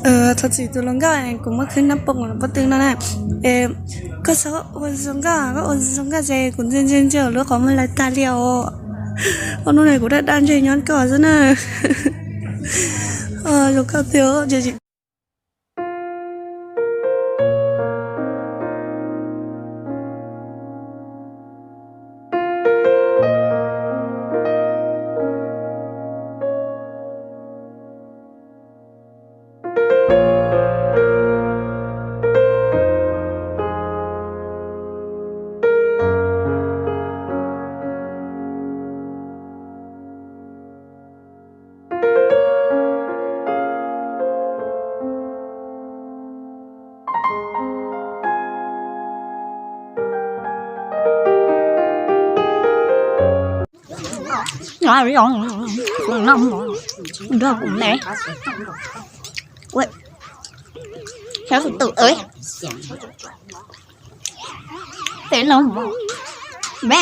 Thov txim tus hluas nkauj, kuv muab khwb nab poom pob tw no na. Koj txhob ua zoo nkauj, koj ua zoo nkauj ces kuv ntsia ntsia ntsia lub qhov muag lawv tag li os. Hnub no kuv daj daj ntseg nyob koj xwb na. Zoo nkauj tiag. Nrog kuv ne. Ua, xyov tus twm. Tes no me.